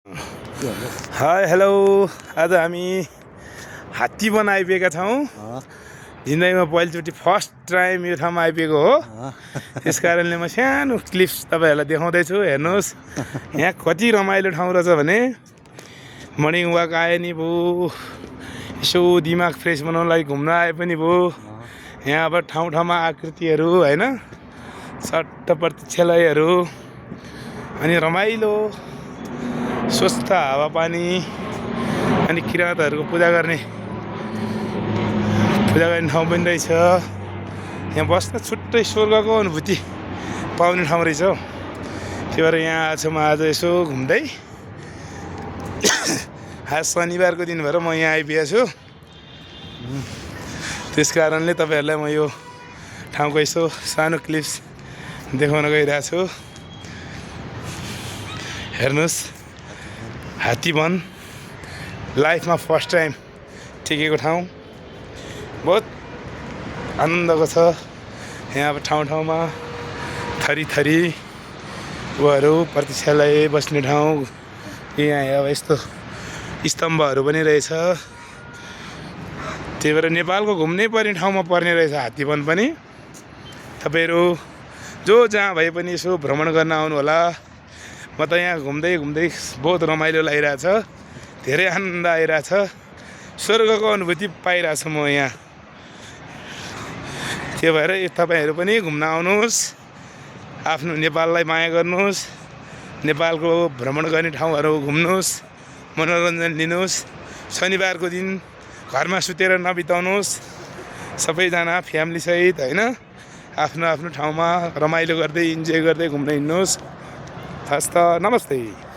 Hi hello आज हामी हात्तीवन आइपुगेका छौँ। जिन्दगीमा पहिलोचोटि फर्स्ट टाइम यो ठाउँमा आइपुगेको हो। त्यस कारणले म सानो क्लिप्स तपाईहरुलाई देखाउँदैछु। हेर्नुहोस् यहाँ कति रमाइलो ठाउँ रहेछ भने मर्निङ वाक आए नि भयो, यसो दिमाग फ्रेस बनाउनलाई घुम्न आए पनि भयो। यहाँ अब ठाउँ ठाउँमा आकृतिहरू हैन, सट्ट प्रतीक्षालयहरू अनि रमाइलो स्वस्थ हावापानी अनि किराँतहरूको पूजा गर्ने ठाउँ पनि रहेछ। यहाँ बस्न छुट्टै स्वर्गको अनुभूति पाउने ठाउँ रहेछ। त्यही भएर यहाँ आएको छु म आज यसो घुम्दै। आज शनिबारको दिन भएर म यहाँ आइपुगेको छु। त्यस कारणले तपाईहरुलाई म यो ठाउँको यसो सानो क्लिप्स देखाउन गइरहेको छु। हेर्नुहोस् हात्तीवन लाइफमा फर्स्ट टाइम टिकेको ठाउँ बहुत आनन्दको छ। यहाँ अब ठाउँ ठाउँमा थरी थरी उहरू प्रतीक्षालय बस्ने ठाउँ, यहाँ अब यस्तो स्तम्भहरू पनि रहेछ। त्यही भएर नेपालको घुम्नै पर्ने ठाउँमा पर्ने रहेछ हात्तीवन पनि। तपाईहरु जो जहाँ भए पनि यसो भ्रमण गर्न आउनु होला। म त यहाँ घुम्दै घुम्दै बहुत रमाइलो लागिरहेछ, धेरै आनन्द आइरहेछ, स्वर्गको अनुभूति पाइरहेछु म यहाँ। त्यही भएर तपाईहरु पनि घुम्न आउनुहोस्, आफ्नो नेपाललाई माया गर्नुहोस्, नेपालको भ्रमण गर्ने ठाउँहरू घुम्नुहोस्, मनोरञ्जन लिनुहोस्। शनिबारको दिन घरमा सुतेर नबिताउनुहोस्, सबैजना फ्यामिली सहित हैन आफ्नो आफ्नो ठाउँमा रमाइलो गर्दै इन्जोय गर्दै घुम्न हिँड्नुहोस्। हस्त नमस्ते।